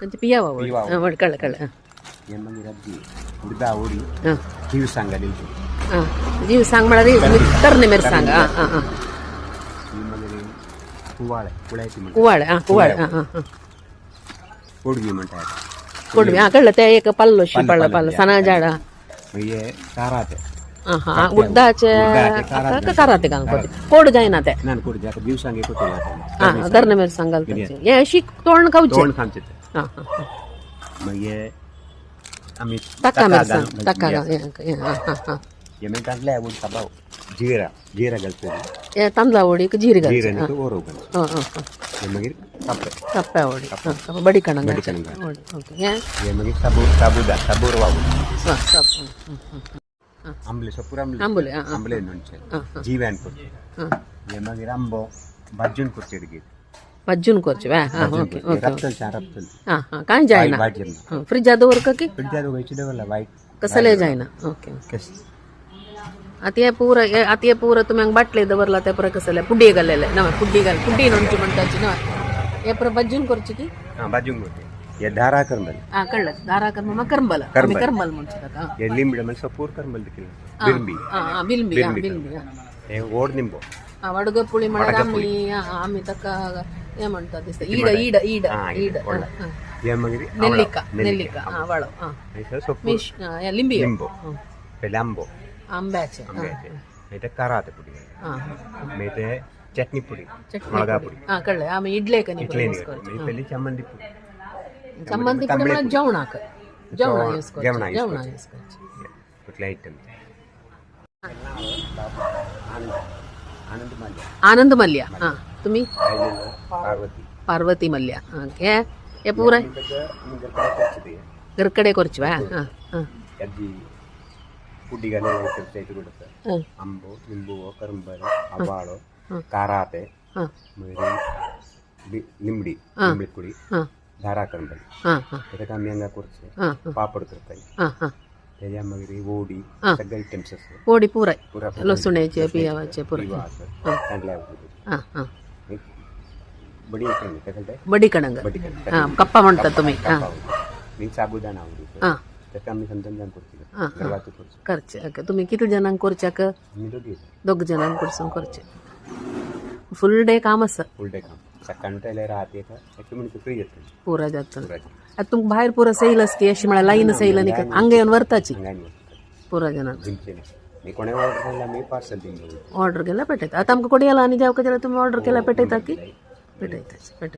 खंयचे पियावा वडी कळ्ळें कळ्ळें. हे मागीर अद्दी उडदा वडी. हां. जीव सांगा दिवची. हां, जीव सांग म्हळ्यार तरणे मिरसांग. हां हां हां. ही मागीर कुवाळे, कुळ्याची म्हणटा. कुवाळे, हां, कुवाळे, हां हां हां. कोडवी म्हणटा. कोडवी, हां, कळ्ळें. ते एक पाल्लो पाल्लो पाल्लो सणा झाडां. मागीर काराते. हां हां, उड्डाचे काराते घालून कोड जायना ते. ना, कोड जाता, जीव सांगे कोते. हां, तरणे मिरसांग घालता हे अशी तोंड खावचें. तोंड खावचें ते. हां हां. मागीर आमी ताका मिरसांग, ताका. हां हां हां. हे मागीर तांदळा वडी साबाव जिरा जिरा घालता. हे तांदळा वडीक जीर घालचें. जिरा आनी ओरोव घालचें. हां हां हां. हे मागीर कापे. कप्प्या वडी, हां, बडी कणंग. बडी कणंगा. वडी, ओके. हे हे मागीर साबू साबुदा साबूर वावू. हां, साब. आंबले, सोपूर आंबले. आंबोले, हां. आंबले नुनचे. हां हां. जीव्यान करचे. हां. हे मागीर आंबो भाजून करचे गीत. भाजून करचे. हां, ओके ओके. रपतल, छान रपतल. हां हां, कांय जायना. भाजून. हां, फ्रिजा दवर की? फ्रिजार वयचे दवरला वायट. कसले जायना, ओके. कस. आता हे पूरा, आता हे पूरा तुम्ही हांगा बाटले दवरला ते पुरा कसले पुड्डी घालेले ना, पुड्डी घाल, पुड्डी नोंची म्हणटाची ना. हे पुरा भाजून करची की? हां, भाजून करचे. हे धारा करमल. हां, कळलं, दारा करमल, मग करंबल आम्ही करंबल म्हणतो ताका. हे लिंबड म्हणजे सपूर करमल देखील, बिरंबी. हां हां, बिलंबी, हां, बिलंबी. हां. हे गोड निंबो. हां, वडग पुळी म्हळ्यार आमी आमी ताका हे म्हणतात दिसता, ಈಡ ಈಡ ಈಡ ಈಡ. हे मागीर ನೆಲ್ಲಿಕ, ನೆಲ್ಲಿಕ, ಹಾं, वळो, हां. सोपूर. ಮಿಶ್ ಲಿಂಬಿ. लिंबो, पहिले आंबो. आंब्याचे. आंब्याचे. मागीर ते करात पुडी. हां. मागीर ते चटणी पुडी. चटणी. मळगा पुडी. हां, कळ्ळें. आमी इडलेक न्ही इटले. यूज करचे. मागीर पयली चमंती पुडी. चम्मंती पुडी म्हळ्यार जेवणाक, जेवणा यूज करचे. जेवणाक यूज. जेवणा यूज करचे. कुठले आयटम. आनंद, आनंद माल्या. आनंद मल्ल्या. हां, तुम्ही? पार्वती. पार्वती मल्ल्या. हां, हे हे पुराय घरकडे करची. हां हां. ಅಜ್ಜಿ ಪುಡ್ಡಿಗೆಲ್ಲ ಐಟಮ್ಸ್ ಕೊಡುತ್ತೆ. ಹಾಂ. ಅಂಬು, ನಿಂಬು, ಕರಂಬಲ್, ಅವಾಳು, ಕಾರಾತೆ. ಹಾಂ. मागीर लिंबडी, लिंबडी पुडी. हां. धारा करंबल. हां हां. तेका आमी हांगा करचे. हां हां. पापड करताय. हां हां. तेज्या मागीर ओडी, सगळे आयटम्स आसा. पोडी पुराय. पुरा. लसुण्याचे, पियावाचे पुराय. आसा, तांदळा. हां हां. बडी आयटम तेका. बडी कणंग. बडी कणंग. हां, कप्पा म्हणता तुम्ही. हां. मी साबुदाणा आवडी. हां. तेका आमी समजून करची, घरवाचो करचो. करचे, ओके. तुम्ही किती जणांक करच्याक? आमी दोगी. दोग जणांक करसून करचे. फुल डे काम आसा. फुल डे काम. सकाळी उठल्यार रात एका एक मिनिट फ्री जाता. पुरा जाता. आता तुमकां भायर पुरा सैल आसकी अशी, म्हळ्यार लायन सैल न्ही, हांगा येवन व्हरताची. हांगा. पुरा जणांक. दिवचे मी कोणे ऑर्डर केला, मी पार्सल दिवन. ऑर्डर केल्यार पेटयता. आतां आमकां कोडयाला आनी जावका जाल्यार तुमी ऑर्डर केल्यार पेटयता की? पेटयता, पेटयता.